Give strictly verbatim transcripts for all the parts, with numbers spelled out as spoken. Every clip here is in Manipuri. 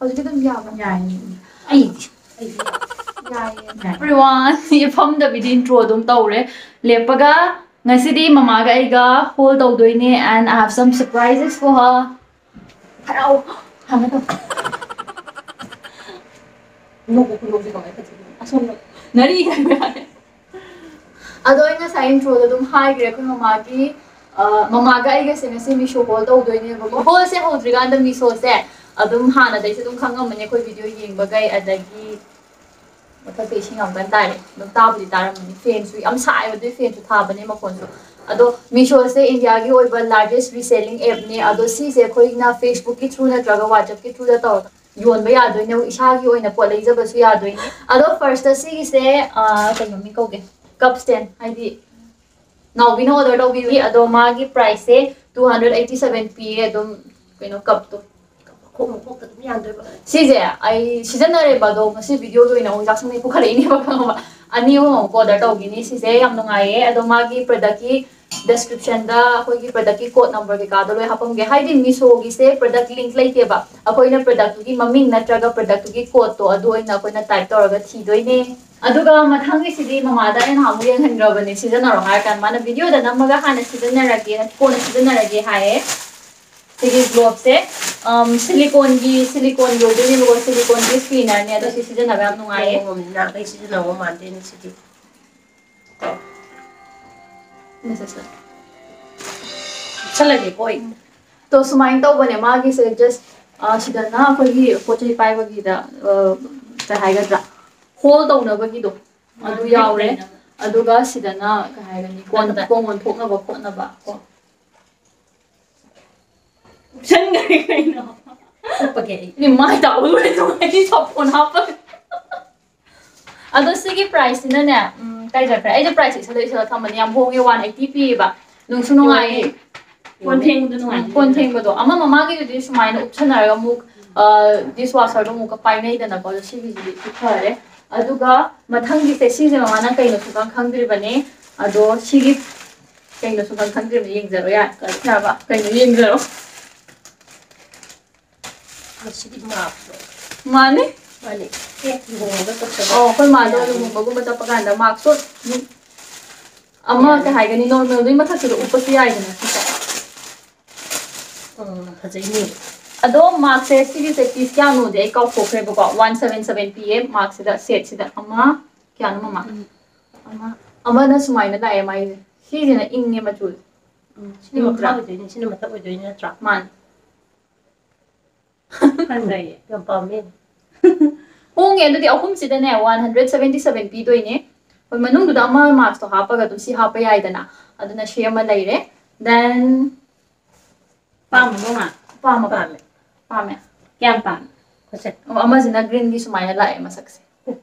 ꯍꯧꯖꯤꯛꯀꯤ ꯑꯗꯨꯝ ꯌꯥꯕ? ꯌꯥꯏꯌꯦ ꯑꯩꯗꯤ ꯌꯥꯏꯌꯦ. Everyone, ꯏꯐꯝꯗꯕꯤꯗ intro ꯑꯗꯨꯝ ꯇꯧꯔꯦ. ꯂꯦꯞꯄꯒ ꯉꯁꯤꯗꯤ ꯃꯃꯥꯒ ꯑꯩꯒ haul ꯇꯧꯗꯣꯏꯅꯦ, and I have some surprises for her. ꯍꯔꯥꯎ. ꯍꯥꯟꯅ ꯇꯧ. ꯅꯣꯛꯄ ꯈꯨꯅꯣꯛꯁꯦ ꯀꯃꯥꯏꯅ ꯐꯖꯩ? ꯑꯁꯣꯝꯗ ꯅꯔꯤ ꯍꯥꯏꯕ ꯌꯥꯔꯦ. ꯑꯗꯣ ꯑꯩ ꯉꯁꯥꯏ introꯗ ꯑꯗꯨꯝ ꯍꯥꯏꯈ꯭ꯔꯦ, ꯑꯩꯈꯣꯏ ꯃꯃꯥꯒꯤ, ꯑ, ꯃꯃꯥꯒ ꯑꯩꯒꯁꯦ ꯉꯁꯤ Meesho haul ꯇꯧꯗꯣꯏꯅꯦꯕꯀꯣ. Haulꯁꯦ ꯍꯧꯗ꯭ꯔꯤꯀꯥꯟꯗ Meeshoꯁꯦ ꯑꯗꯨꯝ ꯍꯥꯟꯅꯗꯩꯁꯨ ꯑꯗꯨꯝ ꯈꯪꯉꯝꯃꯅꯤ, ꯑꯩꯈꯣꯏ video ꯌꯦꯡꯕꯈꯩ. ꯑꯗꯒꯤ ꯃꯊꯛꯇ ꯏꯁꯤꯡ ꯌꯥꯝ ꯀꯟꯅ ꯇꯥꯔꯦ, ꯑꯗꯨꯝ ꯇꯥꯕꯨꯗꯤ ꯇꯥꯔꯝꯃꯅꯤ, fanꯁꯨ ꯌꯥꯝ ꯁꯥꯏꯕ, ꯑꯗꯨꯏ fanꯁꯨ ꯊꯥꯕꯅꯦ, ꯃꯈꯣꯟꯁꯨ. ꯑꯗꯣ Meeshoꯁꯦ Indiaꯒꯤ ꯑꯣꯏꯕ largest reselling appꯅꯦ. ꯑꯗꯣ ꯁꯤꯁꯦ ꯑꯩꯈꯣꯏꯅ Facebookꯀꯤ through ꯅꯠꯇ꯭ꯔꯒ WhatsAppꯀꯤ throughꯗ ꯇꯧꯔꯒ ꯌꯣꯟꯕ ꯌꯥꯗꯣꯏꯅꯦ, ꯏꯁꯥꯒꯤ ꯑꯣꯏꯅ ꯄꯣꯠ ꯂꯩꯖꯕꯁꯨ ꯌꯥꯗꯣꯏꯅꯦ. ꯑꯗꯣ firstꯇ ꯁꯤꯒꯤꯁꯦ, ꯑ, ꯀꯩꯅꯣ ꯃꯤ ꯀꯧꯒꯦ, cup stand, ꯍꯥꯏꯗꯤ ꯅꯥꯎꯕꯤꯅ order ꯇꯧꯕꯤꯕꯅꯤ. ꯑꯗꯣ ꯃꯥꯒꯤ priceꯁꯦ two hundred eighty seven ꯄꯤꯌꯦ. ꯑꯗꯨꯝ ꯀꯩꯅꯣ, cupꯇꯣ. ꯃꯈꯣꯛ ꯃꯈꯣꯛꯇ ꯑꯗꯨꯝ ꯌꯥꯟꯗꯣꯏꯕ. ꯁꯤꯁꯦ ꯑꯩ ꯁꯤꯖꯤꯟꯅꯔꯦꯕ, ꯑꯗꯣ ꯉꯁꯤ videoꯒꯤ ꯑꯣꯏꯅ ꯑꯃꯨꯛ ꯌꯥꯎꯁꯪꯗꯩ ꯄꯨꯈꯠꯂꯛꯏꯅꯦꯕ, ꯈꯪꯉꯕ? ꯑꯅꯤ ꯑꯍꯨꯝ ꯑꯃꯨꯛ order ꯇꯧꯈꯤꯅꯤ. ꯁꯤꯁꯦ ꯌꯥꯝ ꯅꯨꯡꯉꯥꯏꯌꯦ. ꯑꯗꯣ ꯃꯥꯒꯤ productꯀꯤ descriptionꯗ ꯑꯩꯈꯣꯏꯒꯤ productꯀꯤ code number ꯀꯩꯀꯥꯗꯣ ꯂꯣꯏ ꯍꯥꯞꯄꯝꯒꯦ. ꯍꯥꯏꯗꯤ Meeshoꯒꯤꯁꯦ product link ꯂꯩꯇꯦꯕ, ꯑꯩꯈꯣꯏꯅ productꯇꯨꯒꯤ ꯃꯃꯤꯡ ꯅꯠꯇ꯭ꯔꯒ productꯇꯨꯒꯤ codeꯇꯣ ꯑꯗꯨ ꯑꯣꯏꯅ ꯑꯩꯈꯣꯏꯅ type ꯇꯧꯔꯒ ꯊꯤꯗꯣꯏꯅꯦ. ꯑꯗꯨꯒ ꯃꯊꯪꯒꯤꯁꯤꯗꯤ ꯃꯃꯥꯗ ꯑꯩꯅ ꯅꯍꯥꯟꯃꯨꯛ ꯌꯦꯡꯍꯟꯈ꯭ꯔꯕꯅꯦ, ꯁꯤꯖꯤꯟꯅꯔꯣ ꯍꯥꯏꯔ ꯀꯥꯟꯗ ꯃꯥꯅ videoꯗ ꯅꯝꯃꯒ ꯍꯥꯟꯅ ꯁꯤꯖꯤꯟꯅꯔꯒꯦ, ꯀꯣꯟꯅ ꯁꯤꯖꯤꯟꯅꯔꯒꯦ ꯍꯥꯏꯌꯦ. ꯁꯤꯒꯤ gloveꯁꯦ, ꯑꯝ, siliconeꯒꯤ, siliconeꯒꯤ ꯑꯣꯏꯗꯣꯏꯅꯦꯕꯀꯣ, siliconeꯒꯤ spinnerꯅꯦ. ꯑꯗꯣ ꯁꯤ ꯁꯤꯖꯤꯟꯅꯕ ꯌꯥꯝ ꯅꯨꯡꯉꯥꯏꯌꯦ. ꯅꯍꯥꯟꯈꯩ ꯁꯤꯖꯤꯟꯅꯕ ꯃꯥꯟꯗꯦꯅꯦ ꯁꯤꯗꯤ. Message. ꯆꯠꯂꯒꯦꯀꯣ ꯑꯩ. ꯇꯣ ꯁꯨꯃꯥꯏꯅ ꯇꯧꯕꯅꯦ ꯃꯥꯒꯤꯁꯦ, just, ꯑ, ꯁꯤꯗꯅ ꯑꯩꯈꯣꯏꯒꯤ ꯄꯣꯠ ꯆꯩ ꯄꯥꯏꯕꯒꯤꯗ, ꯑ, ꯀꯩ ꯍꯥꯏꯒꯗ꯭ꯔꯥ, hold ꯇꯧꯅꯕꯒꯤꯗꯣ ꯑꯗꯨ ꯌꯥꯎꯔꯦ. ꯑꯗꯨꯒ ꯁꯤꯗꯅ ꯀꯩ ꯍꯥꯏꯒꯅꯤ, ꯀꯣꯟ, ꯀꯣꯟ ꯑꯣꯟꯊꯣꯛꯅꯕ ꯈꯣꯠꯅꯕ ꯀꯣ. ꯎꯞꯁꯟꯈ꯭ꯔꯦ ꯀꯩꯅꯣ? ꯎꯞꯄꯒꯦ ꯑꯩ. ꯏ, ꯃꯥꯏ ꯇꯥꯕ ꯂꯣꯏꯔꯦ, ꯇꯣ ꯑꯩꯗꯤ ꯁꯥꯄꯣꯟ ꯍꯥꯞꯄꯒ. ꯑꯗꯣ ꯁꯤꯒꯤ priceꯁꯤꯅꯅꯦ, ꯎꯝ, ꯀꯥꯏ ꯆꯠꯈ꯭ꯔꯦ? ꯑꯩꯗꯤ price ꯏꯁꯜꯂ ꯏꯁꯜꯂ ꯊꯝꯕꯅꯦ, ꯌꯥꯝ ꯍꯣꯡꯉꯦ, one eighty ꯄꯤꯌꯦꯕ. ꯅꯨꯡꯁꯨ ꯅꯨꯡꯉꯥꯏꯌꯦ. ꯀꯣꯟ ꯐꯦꯡꯕꯗ ꯅꯨꯡꯉꯥꯏꯅꯤ. ꯀꯣꯟ ꯐꯦꯡꯕꯗꯣ ꯑꯃ ꯃꯃꯥꯡꯒꯤꯗꯨꯗꯤ ꯁꯨꯃꯥꯏꯅ ꯎꯞꯁꯟꯅꯔꯒ ꯑꯃꯨꯛ, ꯑ, dishwasherꯗꯣ ꯑꯃꯨꯛꯀ ꯄꯥꯏꯅꯩꯗꯅꯀꯣ. ꯑꯗꯣ ꯁꯤꯒꯤꯁꯤꯗꯤ ꯁꯤ ꯐꯔꯦ. ꯑꯗꯨꯒ ꯃꯊꯪꯒꯤꯁꯦ, ꯁꯤꯁꯦ ꯃꯃꯥꯅ ꯀꯩꯅꯣ ꯁꯨꯡꯈꯪ ꯈꯪꯗ꯭ꯔꯤꯕꯅꯦ. ꯑꯗꯣ ꯁꯤꯒꯤ ꯀꯩꯅꯣ ꯁꯨꯡꯈꯪ ꯈꯪꯗ꯭ꯔꯤꯕꯅꯦ, ꯌꯦꯡꯖꯔꯣ ꯌꯥꯔꯦ. ꯌꯥꯔꯕ? ꯀꯩꯅꯣ ꯌꯦꯡꯖꯔꯣ. ꯃꯁꯤꯗꯤ ꯃꯥꯛꯁꯨ꯫ ꯃꯥꯅꯤ꯫ ꯃꯥꯅꯤ꯫ ꯑꯦ, ꯂꯨꯍꯣꯡꯕꯒ ꯆꯠꯄꯗ꯫ ꯑꯣ, ꯑꯩꯈꯣꯏ ꯃꯥꯗꯣ ꯂꯨꯍꯣꯡꯕꯒꯨꯝꯕ ꯆꯠꯄ ꯀꯥꯟꯗ ꯃꯥꯛꯁꯨ ꯑꯗꯨꯝ ꯑꯃ ꯀꯩ ꯍꯥꯏꯒꯅꯤ, ꯅꯣꯔꯃꯦꯜꯗꯨꯒꯤ ꯃꯊꯛꯇꯨꯗ ꯎꯞꯄꯁꯨ ꯌꯥꯏꯗꯅ ꯁꯤꯁꯦ꯫ ꯎꯝ, ꯐꯖꯩꯅꯦ꯫ ꯑꯗꯣ ꯃꯥꯛꯁꯦ ꯁꯤꯒꯤꯁꯦ ꯄꯤꯁ ꯀꯌꯥꯅꯣꯗꯤ ꯑꯩ ꯀꯥꯎꯊꯣꯛꯈ꯭ꯔꯦꯕꯀꯣ꯫ ꯋꯥꯟ ꯁꯚꯦꯟ ꯁꯚꯦꯟ ꯄꯤꯌꯦ ꯃꯥꯛꯁꯤꯗ, ꯁꯦꯠꯁꯤꯗ ꯑꯃ, ꯀꯌꯥꯅꯣ ꯃꯃꯥ? ꯎꯝ꯫ ꯑꯃ, ꯑꯃꯅ ꯁꯨꯃꯥꯏꯅ ꯂꯥꯛꯑꯦ ꯃꯥꯏꯁꯦ꯫ ꯁꯤꯁꯤꯅ ꯏꯪꯉꯦ ꯃꯆꯨꯁꯦ꯫ ꯎꯝ, ꯁꯤꯅ ꯃꯈꯥ ꯑꯣꯏꯗꯣꯏꯅꯦ, ꯁꯤꯅ ꯃꯊꯛ ꯑꯣꯏꯗꯣꯏꯅꯦ ꯅꯠꯇ꯭ꯔꯥ? ꯃꯥꯅꯤ꯫ ꯐꯖꯩꯌꯦ, ꯌꯥꯝ ꯄꯥꯝꯃꯦ꯫ ꯍꯣꯡꯉꯦ ꯑꯗꯨꯗꯤ, ꯑꯍꯨꯝꯁꯤꯗꯅꯦ ꯋꯥꯟ ꯍꯟꯗ꯭ꯔꯦꯠ ꯁꯚꯦꯟꯇꯤ ꯁꯚꯦꯟ ꯄꯤꯗꯣꯏꯅꯦ꯫ ꯍꯣꯏ, ꯃꯅꯨꯡꯗꯨꯗ ꯑꯃ ꯃꯥꯛꯁꯇꯣ ꯍꯥꯞꯄꯒ ꯑꯗꯨꯝ ꯁꯤ ꯍꯥꯞꯄ ꯌꯥꯏꯗꯅ, ꯑꯗꯨꯅ ꯁꯤ ꯑꯃ ꯂꯩꯔꯦ꯫ Then ꯄꯥꯝꯕ꯭ꯔꯣ ꯃꯥ? ꯄꯥꯝꯃꯕ? ꯄꯥꯝꯃꯦ꯫ ꯄꯥꯝꯃꯦ꯫ ꯀꯌꯥꯝ ꯄꯥꯝꯃꯦ? ꯐꯖꯩ꯫ ꯑꯣ, ꯑꯃꯁꯤꯅ ꯒ꯭ꯔꯤꯟꯒꯤ ꯁꯨꯃꯥꯏꯅ ꯂꯥꯛꯑꯦ ꯃꯁꯛꯁꯦ꯫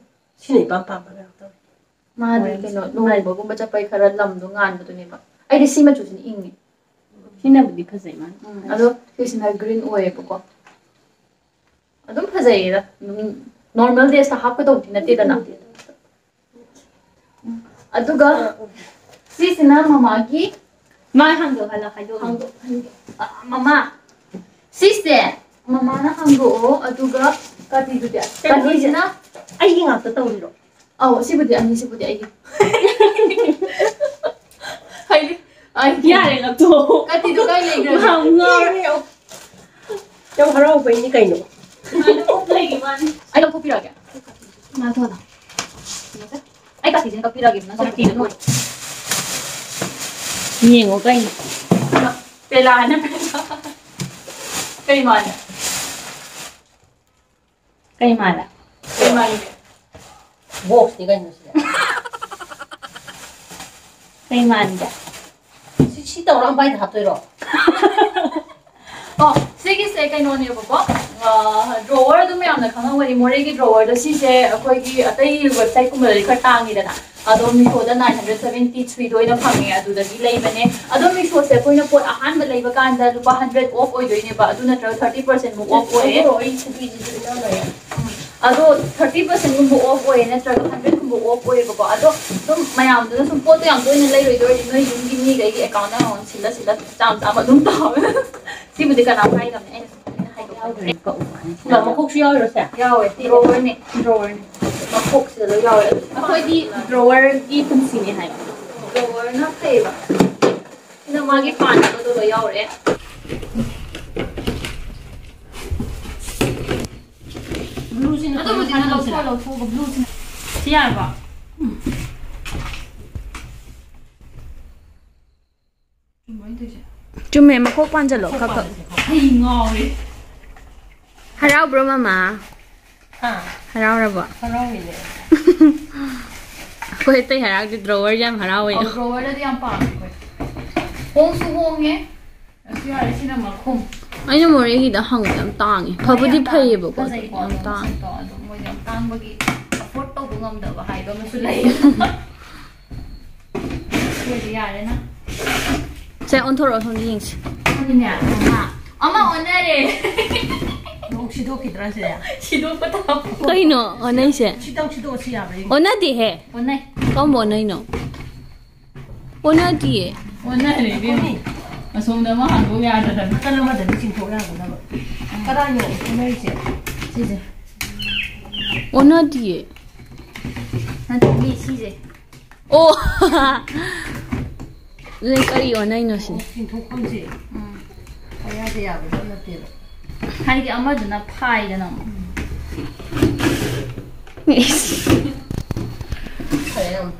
ꯁꯤꯅ ꯏꯄꯥꯝ ꯄꯥꯝꯕ ꯀꯩꯅꯣ ꯇꯧꯋꯦ꯫ ꯃꯥꯗꯤ ꯍꯣꯏ꯫ ꯀꯩꯅꯣ, ꯂꯨꯍꯣꯡꯕꯒꯨꯝꯕ ꯆꯠꯄꯩ ꯈꯔ ꯂꯝꯗꯣ ꯉꯥꯟꯕꯗꯨꯅꯦꯕ꯫ ꯑꯩꯗꯤ ꯁꯤ ꯃꯆꯨꯁꯤꯅ ꯏꯪꯉꯦ꯫ ꯁꯤꯅꯕꯨꯗꯤ ꯐꯖꯩ ꯃꯥꯅ꯫ ꯎꯝ, ꯑꯗꯣ ꯁꯤꯁꯤꯅ ꯒ꯭ꯔꯤꯟ ꯑꯣꯏꯌꯦꯕꯀꯣ꯫ ꯑꯗꯨꯝ ꯐꯖꯩꯌꯦꯗ꯫ ꯑꯗꯨꯝ ꯅꯣꯔꯃꯦꯜ ꯗꯦꯖꯇ ꯍꯥꯞꯀꯗꯧꯕꯗꯤ ꯅꯠꯇꯦꯗꯅ꯫ ꯎꯝ, ꯑꯗꯨꯒ ꯁꯤꯁꯤꯅ ꯃꯃꯥꯒꯤ, ꯃꯥ ꯍꯥꯡꯗꯣꯛꯍꯜꯂꯣ, ꯍꯥꯏꯗꯣꯛꯍꯜꯂꯣ꯫ ꯍꯥꯡꯗꯣꯛ-, ꯍꯥꯡꯗꯣꯛ-, ꯑ, ꯃꯃꯥ, ꯁꯤꯁꯦ ꯃꯃꯥꯅ ꯍꯥꯡꯗꯣꯛꯑꯣ, ꯑꯗꯨꯒ ꯀꯥꯇꯤꯗꯨꯗꯤ, ꯀꯩꯅꯣ ꯍꯥꯏꯁꯦ? ꯀꯥꯇꯤꯁꯤꯅ ꯑꯩꯒꯤ ꯉꯥꯛꯇ ꯇꯧꯔꯤꯔꯣ? ꯑꯧ, ꯁꯤꯕꯨꯗꯤ ꯑꯅꯤꯁꯤꯕꯨꯗꯤ ꯑꯩꯒꯤ꯫ ꯍꯥꯏꯗꯤ, ꯑꯩ ꯌꯥꯔꯦ, ꯂꯧꯊꯣꯛꯑꯣ꯫ ꯀꯥꯇꯤꯗꯨ ꯀꯥꯏ ꯂꯩꯈ꯭ꯔꯒꯦ? ꯌꯥꯝ ꯉꯥꯎꯔꯦ꯫ ꯌꯥꯝ ꯍꯔꯥꯎꯕꯩꯅꯤ ꯀꯩꯅꯣ꯫ ꯁꯨꯃꯥꯏꯅ ꯎꯞ ꯂꯩꯒꯤ ꯋꯥꯅꯤ꯫ ꯑꯩ ꯂꯧꯊꯣꯛꯄꯤꯔꯛꯑꯒꯦ꯫ ꯃꯥ ꯊꯣꯛꯑꯣ꯫ ꯑꯩ ꯀꯥꯇꯤꯁꯤꯅ ꯀꯛꯄꯤꯔꯛꯑꯒꯦ, ꯅꯪ ꯀꯥꯇꯤꯗꯣ ꯅꯨꯡꯉꯥꯏ꯫ ꯌꯦꯡꯉꯣ ꯀꯩꯅꯣ꯫ ꯄꯦꯂꯥꯅ ꯄꯦꯂꯥ꯫ ꯀꯩ ꯃꯥꯜꯂꯦ? ꯀꯩ ꯃꯥꯜꯂꯦ? ꯀꯩ ꯃꯥꯜꯂꯤꯒꯦ? ꯕꯣꯛꯁꯅꯤ ꯀꯩꯅꯣ ꯁꯤꯗꯤ꯫ ꯀꯩ ꯃꯥꯟꯒꯦ? ꯁꯤ, ꯁꯤ ꯇꯧꯔ ꯑꯝꯕꯥꯏꯗ ꯍꯥꯞꯇꯣꯏꯔꯣ? ꯑꯣ, ꯁꯤꯒꯤꯁꯦ ꯀꯩꯅꯣꯅꯦꯕꯀꯣ, ꯑ, drawer ꯑꯗꯨꯝ ꯃꯌꯥꯝꯅ ꯈꯪꯉꯝꯒꯅꯤ, ꯃꯣꯔꯦꯒꯤ drawerꯗꯣ꯫ ꯁꯤꯁꯦ ꯑꯩꯈꯣꯏꯒꯤ ꯑꯇꯩ websiteꯀꯨꯝꯕꯗꯗꯤ ꯈꯔ ꯇꯥꯡꯉꯤꯗꯅ, ꯑꯗꯣ Meeshoꯗ nine hundred seventy threeꯗ ꯑꯣꯏꯅ ꯐꯪꯉꯦ, ꯑꯗꯨꯗꯒꯤ ꯂꯩꯕꯅꯦ꯫ ꯑꯗꯣ Meeshoꯁꯦ ꯑꯩꯈꯣꯏꯅ ꯄꯣꯠ ꯑꯍꯥꯟꯕ ꯂꯩꯕ ꯀꯥꯟꯗ ꯂꯨꯄꯥ hundred off ꯑꯣꯏꯗꯣꯏꯅꯦꯕ, ꯑꯗꯨ ꯅꯠꯇ꯭ꯔꯒ thirty percentꯃꯨꯛ off ꯑꯣꯏꯌꯦ꯫ ꯑꯗꯣ ꯑꯩ ꯈꯨꯕꯤꯁꯤꯁꯨ ꯏꯅꯥꯎ ꯂꯩꯔꯦ꯫ ꯑꯗꯣ thirty percentꯒꯨꯝꯕ off ꯑꯣꯏꯌꯦ ꯅꯠꯇ꯭ꯔꯒ hundredꯀꯨꯝꯕ off ꯑꯣꯏꯌꯦꯕꯀꯣ꯫ ꯑꯗꯣ ꯑꯗꯨꯝ ꯃꯌꯥꯝꯗꯨꯅ ꯁꯨꯝ ꯄꯣꯠꯇꯣ ꯌꯥꯝ ꯇꯣꯏꯅ ꯂꯩꯔꯣꯏꯗꯣꯏ ꯑꯣꯏꯔꯗꯤ ꯅꯣꯏ ꯌꯨꯝꯒꯤ ꯃꯤꯈꯩꯒꯤ accountꯇ ꯑꯃꯃꯝ ꯁꯤꯜꯂ ꯁꯤꯜꯂ ꯆꯥꯝ ꯆꯥꯝ ꯑꯗꯨꯝ ꯇꯧ꯫ ꯁꯤꯕꯨꯗꯤ ꯀꯅꯥꯝ ꯍꯥꯏꯗꯕꯅꯦ, ꯑꯩꯅ ꯁꯨꯝ ꯑꯩꯅ ꯍꯥꯏꯗꯣꯛꯄ꯫ ꯃꯈꯣꯛꯁꯨ ꯌꯥꯎꯔꯤꯔꯣ ꯁꯦ? ꯌꯥꯎꯋꯦ, drawerꯅꯦ꯫ Drawerꯅꯦ꯫ ꯃꯈꯣꯛꯁꯤꯗ ꯂꯣꯏ ꯌꯥꯎꯋꯦ꯫ ꯑꯩꯈꯣꯏꯗꯤ drawerꯒꯤ ꯄꯨꯟꯁꯤꯅꯦ ꯍꯥꯏ꯫ Drawerꯅ ꯐꯩꯌꯦꯕ꯫ ꯁꯤꯅ ꯃꯥꯒꯤ ꯄꯥꯟꯅꯕꯗꯣ ꯂꯣꯏ ꯌꯥꯎꯔꯦ꯫ Blueꯁꯤꯅ ꯑꯗꯨꯕꯨꯗꯤ ꯅꯪ ꯂꯧꯊꯣꯛꯑ ꯂꯧꯊꯣꯛꯑꯒ blueꯁꯤꯅ꯫ ꯁꯤ ꯌꯥꯔꯕꯣ? ꯆꯨꯝꯃꯦ, ꯃꯈꯣꯛ ꯄꯥꯟꯁꯤꯜꯂꯣ, ꯈꯛ ꯈꯛ꯫ ꯑꯩ ꯉꯥꯎꯔꯦ꯫ ꯍꯔꯥꯎꯕ꯭ꯔꯣ, ꯃꯃꯥ? ꯍꯥ? ꯍꯔꯥꯎꯔꯕꯣ? ꯍꯔꯥꯎꯔꯤꯅꯦ꯫ ꯑꯩꯈꯣꯏ ꯑꯇꯩ ꯍꯔꯥꯎꯗꯦ, drawer ꯌꯥꯝ ꯍꯔꯥꯎꯋꯦ꯫ ꯑꯧ, drawerꯗꯗꯤ ꯌꯥꯝ ꯄꯥꯝꯃꯦ ꯑꯩꯈꯣꯏ꯫ ꯍꯣꯡꯁꯨ ꯍꯣꯡꯉꯦ꯫ ꯑꯁꯤ ꯌꯥꯔꯦ, ꯁꯤꯅ ꯃꯈꯨꯝ꯫ ꯑꯩꯅ ꯃꯣꯔꯦꯒꯤꯗ ꯍꯪꯕꯗ ꯌꯥꯝ ꯇꯥꯡꯉꯦ꯫ ꯐꯕꯨꯗꯤ ꯌꯥꯝ ꯇꯥꯡꯉꯦ, ꯐꯩꯌꯦꯕꯀꯣ, ꯑꯗꯨ ꯐꯖꯩꯀꯣ, ꯌꯥꯝ ꯑꯗꯣ ꯇꯥꯡꯉꯦ꯫ ꯃꯁꯛꯇꯣ ꯑꯗꯣ ꯃꯣꯏꯗꯤ ꯌꯥꯝ ꯇꯥꯡꯕꯒꯤ afford ꯇꯧꯕ ꯉꯝꯗꯕ ꯍꯥꯏꯕ ꯑꯃꯁꯨ ꯂꯩ꯫ ꯁꯤꯗꯤ ꯌꯥꯔꯦꯅ꯫ ꯁꯦ, ꯑꯣꯟꯊꯣꯔꯛꯑꯣ, ꯁꯣꯝꯗ ꯌꯦꯡꯁꯤ꯫ ꯑꯗꯨꯅꯦ, ꯑꯃ, ꯑꯃ ꯑꯣꯟꯅꯔꯦ꯫ ꯅꯣꯡ ꯁꯤꯗꯣꯛꯈꯤꯗ꯭ꯔꯥ ꯁꯤꯗꯤ? ꯁꯤꯗꯣꯛꯄ ꯇꯥꯕ꯫ ꯀꯩꯅꯣ ꯑꯣꯟꯅꯩꯁꯦ? ꯁꯤꯗꯧ ꯁꯤꯗꯣꯛꯑꯁꯤ ꯌꯥꯕ꯭ꯔꯥ ꯌꯦꯡꯒꯦ꯫ ꯑꯣꯟꯅꯗꯦꯍꯦ꯫ ꯑꯣꯟꯅꯩ꯫ ꯀꯔꯝꯕ ꯑꯣꯟꯅꯩꯅꯣ? ꯑꯣꯟꯅꯗꯤꯌꯦ꯫ ꯑꯣꯟꯅꯔꯦ ꯏꯕꯦꯝꯃ꯫ ꯑꯁꯣꯝꯗ ꯑꯃ ꯍꯥꯡꯗꯣꯛ ꯌꯥꯗꯗꯅ꯫ ꯅꯥꯀꯟ ꯑꯃꯗꯗꯤ ꯆꯤꯡꯊꯣꯛ ꯌꯥꯒꯗꯕ꯫ ꯀꯗꯥꯏꯅꯣ ꯑꯣꯟꯅꯔꯤꯁꯦ? ꯁꯤꯁꯦ꯫ ꯑꯣꯟꯅꯗꯤꯌꯦ꯫ ꯅꯠꯇꯦ, ꯃꯤ ꯁꯤꯁꯦ꯫ ꯑꯣ꯫ ꯑꯗꯨꯗꯤ ꯀꯔꯤ ꯑꯣꯟꯅꯩꯅꯣ ꯁꯤꯅꯤ? ꯆꯤꯡꯊꯣꯛꯐꯝꯁꯦ꯫ ꯎꯝ꯫ ꯄꯪꯌꯥꯗ ꯌꯥꯕꯗꯤ ꯅꯠꯇꯦꯕ꯫ ꯍꯥꯏꯗꯤ ꯑꯃꯗꯨꯅ ꯐꯥꯏꯗꯅ ꯑꯃꯨꯛ꯫ ꯏꯁ꯫ ꯐꯔꯦ ꯌꯥꯝ꯫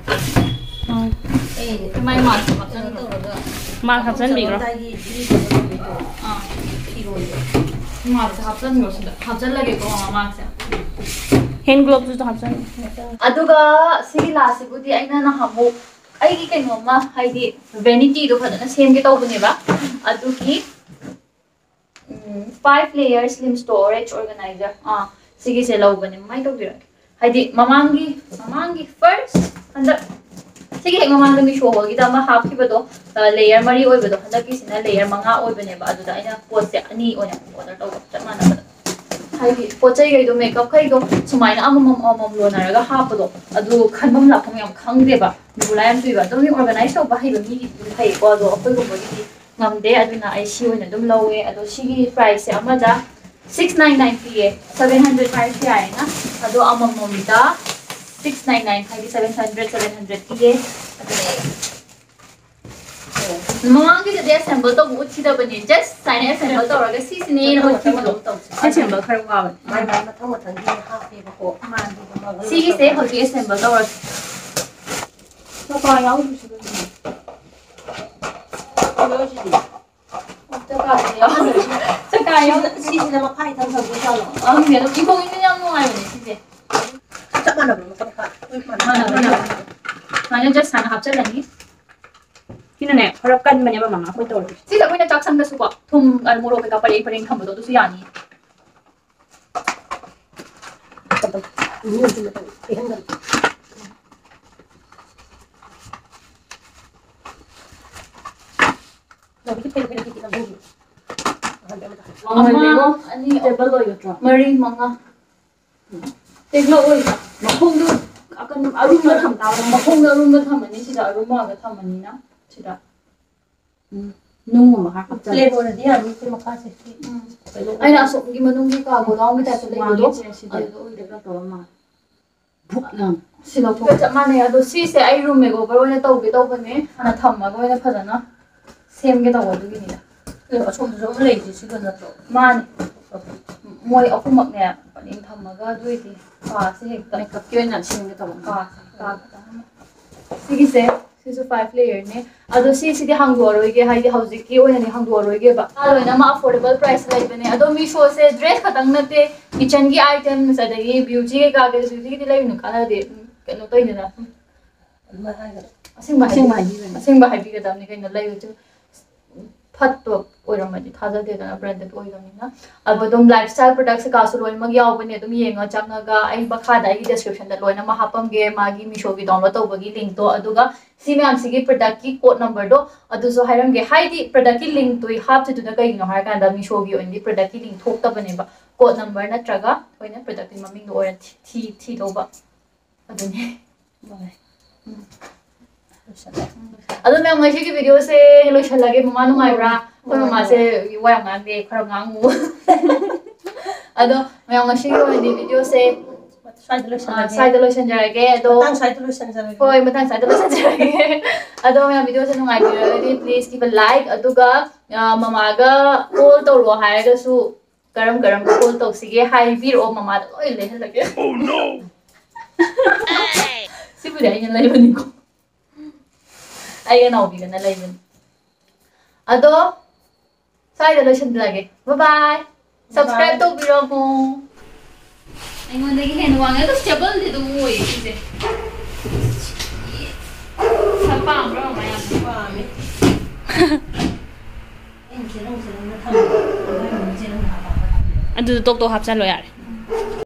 ꯑꯣ꯫ ꯑꯩ ꯃꯥꯏ mask ꯀꯩꯅꯣ ꯍꯥꯞꯆꯟ-, ꯇꯧꯔꯒ mask ꯍꯥꯞꯆꯟꯕꯤꯈ꯭ꯔꯣ꯫ ꯆꯠꯂꯝꯗꯥꯏꯒꯤ ꯏꯔꯨꯖꯕ ꯅꯨꯃꯤꯠꯇꯣ꯫ ꯑꯥ꯫ ꯐꯤꯔꯣꯜꯗꯣ꯫ Maskꯁꯦ ꯍꯥꯞꯆꯟꯈ꯭ꯔꯣ ꯁꯤꯗ꯫ ꯍꯥꯞꯆꯜꯂꯒꯦꯀꯣ, maskꯁꯦ꯫ Hand gloveꯁꯨ ꯍꯥꯞꯆꯟ-, ꯍꯥꯞꯆꯟ-꯫ ꯑꯗꯨꯒ ꯁꯤꯒꯤ lastꯁꯤꯕꯨꯗꯤ ꯑꯩꯅ ꯅꯍꯥꯟꯃꯨꯛ ꯑꯩꯒꯤ ꯀꯩꯅꯣꯝꯃ, ꯍꯥꯏꯗꯤ vanityꯗꯣ ꯐꯖꯅ ꯁꯦꯝꯒꯦ ꯇꯧꯕꯅꯦꯕ꯫ ꯑꯗꯨꯒꯤ, ꯎꯝ, five layers lim storage organizer, ꯑꯥ, ꯁꯤꯒꯤꯁꯦ ꯂꯧꯕꯅꯦ꯫ ꯀꯃꯥꯏꯅ ꯇꯧꯕꯤꯔꯒꯦ? ꯍꯥꯏꯗꯤ ꯃꯃꯥꯡꯒꯤ, ꯃꯃꯥꯡꯒꯤ first, ꯍꯟꯗꯛ ꯁꯤꯒꯤ ꯍꯦꯛ ꯃꯃꯥꯡꯗ ꯃꯤꯁꯣ ꯍꯣꯜꯒꯤꯗ ꯑꯃ ꯍꯥꯞꯈꯤꯕꯗꯣ, ꯑ, layer ꯃꯔꯤ ꯑꯣꯏꯕꯗꯣ, ꯍꯟꯗꯛꯀꯤꯁꯤꯅ layer ꯃꯉꯥ ꯑꯣꯏꯕꯅꯦꯕ꯫ ꯑꯗꯨꯗ ꯑꯩꯅ ꯄꯣꯠꯁꯦ ꯑꯅꯤ ꯑꯣꯏꯅ order ꯇꯧꯕ, ꯆꯞ ꯃꯥꯟꯅꯕꯗ꯫ ꯍꯥꯏꯗꯤ ꯄꯣꯠ ꯆꯩꯈꯩꯗꯣ, makeupꯈꯩꯗꯣ ꯁꯨꯃꯥꯏꯅ ꯑꯃꯃꯝ ꯑꯃꯃꯝ ꯂꯣꯟꯅꯔꯒ ꯍꯥꯞꯄꯗꯣ, ꯑꯗꯨ ꯈꯟꯐꯝ ꯂꯥꯛꯐꯝ ꯌꯥꯝ ꯈꯪꯗꯦꯕ꯫ ꯕꯤꯕꯨꯂꯥ ꯌꯥꯝ ꯆꯨꯏꯕ꯫ ꯑꯗꯨꯝ organize ꯇꯧꯕ ꯍꯩꯕ ꯃꯤꯒꯤꯗꯤ ꯑꯗꯨꯝ ꯐꯩꯀꯣ, ꯑꯗꯣ ꯑꯩꯈꯣꯏꯒꯨꯝꯕꯒꯤꯗꯤ ꯉꯝꯗꯦ꯫ ꯑꯗꯨꯅ ꯑꯩ ꯁꯤ ꯑꯣꯏꯅ ꯑꯗꯨꯝ ꯂꯧꯋꯦ꯫ ꯑꯗꯣ ꯁꯤꯒꯤ priceꯁꯦ ꯑꯃꯗ ꯁꯤꯛꯁ ꯅꯥꯏꯟ ꯅꯥꯏꯟ ꯄꯤꯌꯦ꯫ ꯁꯚꯦꯟ ꯍꯟꯗ꯭ꯔꯦꯗ ꯍꯥꯏꯔꯁꯨ ꯌꯥꯔꯦꯅ꯫ ꯑꯗꯣ ꯑꯃꯃꯝꯗ ꯁꯤꯛꯁ ꯅꯥꯏꯟ ꯅꯥꯏꯟ ꯍꯥꯏꯗꯤ ꯁꯚꯦꯟ ꯍꯟꯗ꯭ꯔꯦꯗ, ꯁꯚꯦꯟ ꯍꯟꯗ꯭ꯔꯦꯗ ꯄꯤꯌꯦ꯫ ꯑꯗꯨꯅꯦ꯫ ꯃꯃꯥꯡꯒꯤꯗꯗꯤ ꯑꯦꯁꯦꯝꯕꯜ ꯇꯧꯕ ꯎꯠꯈꯤꯗꯕꯅꯦ꯫ ꯖꯁ ꯁꯨꯃꯥꯏꯅ ꯑꯦꯁꯦꯝꯕꯜ ꯇꯧꯔꯒ ꯁꯤꯁꯤꯅꯦꯅ ꯎꯠꯈꯤꯕꯗꯣ꯫ ꯑꯦꯁꯦꯝꯕꯜ ꯈꯔ ꯋꯥꯕꯅꯦ꯫ ꯃꯥꯏ ꯃꯥꯏ ꯃꯊꯪ ꯃꯊꯪꯒꯤ ꯍꯥꯞꯄꯦꯕꯀꯣ꯫ ꯁꯤꯒꯤꯁꯦ ꯍꯧꯖꯤꯛ ꯑꯦꯁꯦꯝꯕꯜ ꯇꯧꯔꯒꯦ꯫ ꯆꯀꯥ ꯌꯥꯎꯗ꯭ꯔꯤꯁꯤꯗ꯫ ꯆꯀꯥꯁꯦ ꯌꯥꯎꯗ꯭ꯔꯤ꯫ ꯆꯀꯥ ꯌꯥꯎ-, ꯁꯤꯁꯤꯅ ꯃꯈꯥ ꯏꯊꯪ ꯊꯪꯗꯣꯏ ꯖꯥꯠꯂꯣ? ꯈꯪꯗꯦ, ꯑꯗꯨꯝ ꯏꯪꯈꯣꯜ ꯏꯪꯈꯣꯜ ꯌꯥꯝ ꯅꯨꯡꯉꯥꯏꯕꯅꯦ ꯁꯤꯁꯦ꯫ ꯆꯞ ꯃꯥꯟꯅꯕ꯭ꯔꯣ ꯃꯈꯥ ꯃꯈꯥ? ꯃꯥꯟꯅꯕꯅꯦ꯫ ꯁꯨꯃꯥꯏꯅ ꯖꯁ ꯍꯥꯟꯅ ꯍꯥꯞꯆꯜꯂꯅꯤ꯫ ꯁꯤꯅꯅꯦ ꯈꯔ ꯀꯟꯕꯅꯦꯕ ꯃꯃꯥ ꯑꯩꯈꯣꯏ ꯇꯧꯔꯤꯁꯦ꯫ ꯁꯤꯁꯦ ꯑꯩꯈꯣꯏꯅ ꯆꯥꯛꯁꯪꯗꯁꯨꯀꯣ ꯊꯨꯝ, ꯑ, ꯃꯣꯔꯣꯛ ꯀꯩꯀꯥ ꯄꯔꯦꯡ ꯄꯔꯦꯡ ꯊꯝꯕꯗꯣ ꯑꯗꯨꯁꯨ ꯌꯥꯅꯤ꯫ ꯑꯃ, ꯑꯅꯤ, ꯑꯍꯨꯝ, ꯃꯔꯤ, ꯃꯉꯥ꯫ ꯇꯦꯛꯂꯛꯑꯣꯏ꯫ ꯃꯈꯣꯡꯗꯣ ꯑꯀꯟ-, ꯑꯔꯨꯝꯕ ꯊꯝ ꯇꯥꯕ꯫ ꯃꯈꯣꯡꯗꯣ ꯑꯔꯨꯝꯕ ꯊꯝꯃꯅꯤ, ꯁꯤꯗ ꯑꯔꯨꯝꯕ ꯉꯥꯛꯇ ꯊꯝꯃꯅꯤꯅ, ꯁꯤꯗ꯫ ꯎꯝ꯫ ꯅꯨꯡꯒꯨꯝꯕ ꯈꯔ ꯍꯥꯞꯆꯜꯂꯣ꯫ ꯄ꯭ꯂꯦꯠ ꯑꯣꯏꯔꯗꯤ ꯌꯥꯅꯤ, ꯁꯤ ꯃꯈꯥꯁꯦ꯫ ꯎꯝ꯫ ꯀꯩꯅꯣ ꯑꯩꯅ ꯑꯁꯣꯝꯒꯤ ꯃꯅꯨꯡꯒꯤ ꯀꯥ ꯒꯣꯗꯥꯎꯟꯒꯤ ꯇꯥꯏꯞꯇ ꯂꯩꯕꯗꯣ, ꯋꯥꯡꯉꯦ ꯁꯦ ꯁꯤꯗꯤ꯫ ꯑꯗꯨꯗ ꯑꯣꯏꯗꯣꯏꯕ꯫ ꯀꯩꯅꯣ ꯇꯧꯔ ꯃꯥꯜꯂꯦ꯫ ꯕꯨꯛ ꯂꯥꯎꯅ꯫ ꯁꯤ ꯂꯧꯊꯣꯛ-, ꯆꯞ ꯃꯥꯟꯅꯩ꯫ ꯑꯗꯣ ꯁꯤꯁꯦ ꯑꯩ ꯔꯨꯝ ꯃꯦꯛꯑꯣꯚꯔ ꯑꯣꯏꯅ ꯇꯧꯒꯦ ꯇꯧꯕꯅꯦ꯫ ꯍꯥꯟꯅ ꯊꯝꯃꯒ ꯑꯣꯏꯅ ꯐꯖꯅ ꯁꯦꯝꯒꯦ ꯇꯧꯕ ꯑꯗꯨꯒꯤꯅꯤꯗ꯫ ꯑꯗꯣ ꯑꯁꯣꯝꯗꯁꯨ ꯑꯃ ꯂꯩꯔꯤꯁꯦ ꯁꯤꯒ ꯅꯠꯇ꯭ꯔꯣ? ꯃꯥꯅꯦ꯫ ꯃꯣꯏ ꯑꯍꯨꯝꯃꯛꯅꯦ ꯄꯔꯦꯡ ꯊꯝꯃꯒ ꯑꯗꯨ ꯑꯣꯏꯗꯤ ꯀꯥꯁꯦ ꯍꯦꯛꯇ ꯃꯦꯀꯞꯀꯤ ꯑꯣꯏꯅ ꯁꯦꯝꯒꯦ ꯇꯧꯕ꯫ ꯀꯥꯁꯦ, ꯀꯥ ꯈꯛꯇꯪ ꯑꯃ꯫ ꯁꯤꯒꯤꯁꯦ, ꯁꯤꯁꯨ ꯐꯥꯏꯚ ꯂꯦꯌꯔꯅꯦ꯫ ꯑꯗꯣ ꯁꯤꯁꯤꯗꯤ ꯍꯥꯡꯗꯣꯛꯑꯔꯣꯏꯒꯦ, ꯍꯥꯏꯗꯤ ꯍꯧꯖꯤꯛꯀꯤ ꯑꯣꯏꯅꯗꯤ ꯍꯥꯡꯗꯣꯛꯑꯔꯣꯏꯒꯦꯕ꯫ ꯃꯥ ꯂꯣꯏꯅꯃꯛ ꯑꯐꯣꯔꯗꯦꯕꯜ ꯄ꯭ꯔꯥꯏꯁ ꯂꯩꯕꯅꯦ꯫ ꯑꯗꯣ ꯃꯤꯁꯣꯁꯦ ꯗ꯭ꯔꯦꯁ ꯈꯛꯇꯪ ꯅꯠꯇꯦ, ꯀꯤꯆꯟꯒꯤ ꯑꯥꯏꯇꯦꯝꯁ, ꯑꯗꯒꯤ ꯕ꯭ꯌꯨꯇꯤ ꯀꯩꯀꯥ, ꯕ꯭ꯌꯨꯇꯤꯒꯤꯗꯤ ꯂꯩꯔꯨꯅꯨ, ꯀꯥꯟꯅꯗꯦ꯫ ꯀꯩꯅꯣ ꯇꯧꯏꯗꯅ꯫ ꯑꯗꯨꯃꯥꯏ ꯍꯥꯏꯒꯗ꯭ꯔꯥ? ꯑꯁꯦꯡꯕ ꯑꯁꯦꯡꯕ ꯍꯥꯏꯕꯤ-, ꯍꯥꯏꯕꯤꯕꯅꯦ꯫ ꯑꯁꯦꯡꯕ ꯍꯥꯏꯕꯤꯒꯗꯕꯅꯤ ꯀꯩꯅꯣ, ꯂꯩꯕꯁꯨ ꯐꯠꯇꯣ ꯑꯣꯏꯔꯝꯃꯗꯤ ꯊꯥꯖꯗꯦꯗꯅ, ꯕ꯭ꯔꯥꯟꯗꯦꯗ ꯑꯣꯏꯗꯕꯅꯤꯅ꯫ ꯑꯗꯣ ꯑꯗꯨꯝ ꯂꯥꯏꯐ ꯁ꯭ꯇꯥꯏꯜ ꯄ꯭ꯔꯗꯛꯁ ꯀꯩꯀꯥꯁꯨ ꯂꯣꯏꯅꯃꯛ ꯌꯥꯎꯕꯅꯦ, ꯑꯗꯨꯝ ꯌꯦꯡꯉ ꯆꯪꯉꯒ ꯑꯩ ꯃꯈꯥꯗ ꯑꯩꯒꯤ ꯗꯦꯁꯀ꯭ꯔꯤꯞꯁꯟꯗ ꯂꯣꯏꯅꯃꯛ ꯍꯥꯞꯄꯝꯒꯦ, ꯃꯥꯒꯤ ꯃꯤꯁꯣꯒꯤ ꯗꯥꯎꯟꯂꯣꯗ ꯇꯧꯕꯒꯤ ꯂꯤꯡꯛꯇꯣ, ꯑꯗꯨꯒ ꯁꯤ ꯃꯌꯥꯝꯁꯤꯒꯤ ꯄ꯭ꯔꯗꯛꯀꯤ ꯀꯣꯗ ꯅꯝꯕꯔꯗꯣ ꯑꯗꯨꯁꯨ ꯍꯥꯏꯔꯝꯒꯦ꯫ ꯍꯥꯏꯗꯤ ꯄ꯭ꯔꯗꯛꯀꯤ ꯂꯤꯡꯛꯇꯨ ꯍꯥꯞꯇ꯭ꯔꯤꯗꯨꯅ ꯀꯩꯒꯤꯅꯣ ꯍꯥꯏꯔꯀꯥꯟꯗ ꯃꯤꯁꯣꯒꯤ ꯑꯣꯏꯅꯗꯤ ꯄ꯭ꯔꯗꯛꯀꯤ ꯂꯤꯡꯛ ꯊꯣꯛꯇꯕꯅꯦꯕ, ꯀꯣꯗ ꯅꯝꯕꯔ ꯅꯠꯇ꯭ꯔꯒ ꯑꯩꯈꯣꯏꯅ ꯄ꯭ꯔꯗꯛꯀꯤ ꯃꯃꯤꯡꯗꯣ ꯑꯣꯏꯅ ꯊꯤ-, ꯊꯤ-, ꯊꯤꯗꯧꯕ꯫ ꯑꯗꯨꯅꯦ꯫ ꯂꯣꯏꯔꯦ꯫ ꯎꯝ꯫ ꯂꯣꯏꯁꯜꯂꯦ꯫ ꯑꯗꯣ ꯃꯌꯥꯝ, ꯉꯁꯤꯒꯤ ꯚꯤꯗꯤꯑꯣꯁꯦ ꯂꯣꯏꯁꯜꯂꯒꯦ꯫ ꯃꯃꯥ ꯅꯨꯡꯉꯥꯏꯕ꯭ꯔꯥ? ꯑꯩꯈꯣꯏ ꯃꯃꯥꯁꯦ ꯋꯥ ꯌꯥꯝ ꯉꯥꯡꯗꯦ, ꯈꯔ ꯉꯥꯡꯉꯨ꯫ ꯑꯗꯣ ꯃꯌꯥꯝ, ꯉꯁꯤꯒꯤ ꯑꯣꯏꯅꯗꯤ ꯚꯤꯗꯤꯑꯣꯁꯦ ꯁ꯭ꯋꯥꯏꯗ ꯑ, ꯂꯣꯏꯁꯤꯜꯂꯒꯦ ꯁ꯭ꯋꯥꯏꯗ ꯂꯣꯏꯁꯤꯟꯖꯔꯒꯦ ꯑꯗꯣ ꯃꯇꯥꯡ ꯁ꯭ꯋꯥꯏꯗ ꯂꯣꯏꯁꯤꯟꯖꯔꯒꯦ ꯍꯣꯏ, ꯃꯊꯪ ꯁ꯭ꯋꯥꯏꯗ ꯂꯣꯏꯁꯤꯟꯖꯔꯒꯦ. ꯑꯗꯣ ꯃꯌꯥꯝ, ꯚꯤꯗꯤꯑꯣꯁꯦ ꯅꯨꯡꯉꯥꯏꯕꯤꯔꯒꯗꯤ please give a like, ꯑꯗꯨꯒ ꯑ, ꯃꯃꯥꯒ ꯀꯣꯜ ꯇꯧꯔꯛꯑꯣ ꯍꯥꯏꯔꯒꯁꯨ ꯀꯔꯝ ꯀꯔꯝꯕ ꯀꯣꯜ ꯇꯧꯁꯤꯒꯦ ꯍꯥꯏꯕꯤꯔꯛꯑꯣ, ꯃꯃꯥꯗ ꯂꯣꯏ ꯂꯩꯍꯜꯂꯒꯦ. ꯁꯤꯕꯨꯗꯤ ꯑꯩꯅ ꯂꯩꯕꯅꯤꯀꯣ, ꯑꯩꯒ ꯅꯥꯎꯕꯤꯒꯅ ꯂꯩꯕꯅꯤ. ꯑꯗꯣ ꯁ꯭ꯋꯥꯏꯗ ꯂꯣꯏꯁꯤꯟꯖꯔꯒꯦ. Bye bye. Subscribe ꯇꯧꯕꯤꯔꯝꯃꯣ. ꯑꯩꯉꯣꯟꯗꯒꯤ ꯍꯦꯟꯅ ꯋꯥꯡꯉꯦ꯫ ꯑꯗꯨ ꯁ꯭ꯇꯦꯕꯜꯗꯤ ꯑꯗꯨꯝ ꯑꯣꯏꯌꯦ ꯁꯤꯁꯦ. ꯁꯛ ꯄꯥꯝꯕ꯭ꯔꯣ ꯃꯌꯥꯝ? ꯄꯥꯝꯃꯦ. ꯑꯩꯅ ꯆꯦꯔꯪ ꯆꯦꯔꯪꯗ ꯊꯝꯕ. ꯑꯗꯨꯗꯣ ꯇꯣꯛ ꯇꯣꯛ ꯍꯥꯞꯆꯜꯂꯣ ꯌꯥꯔꯦ.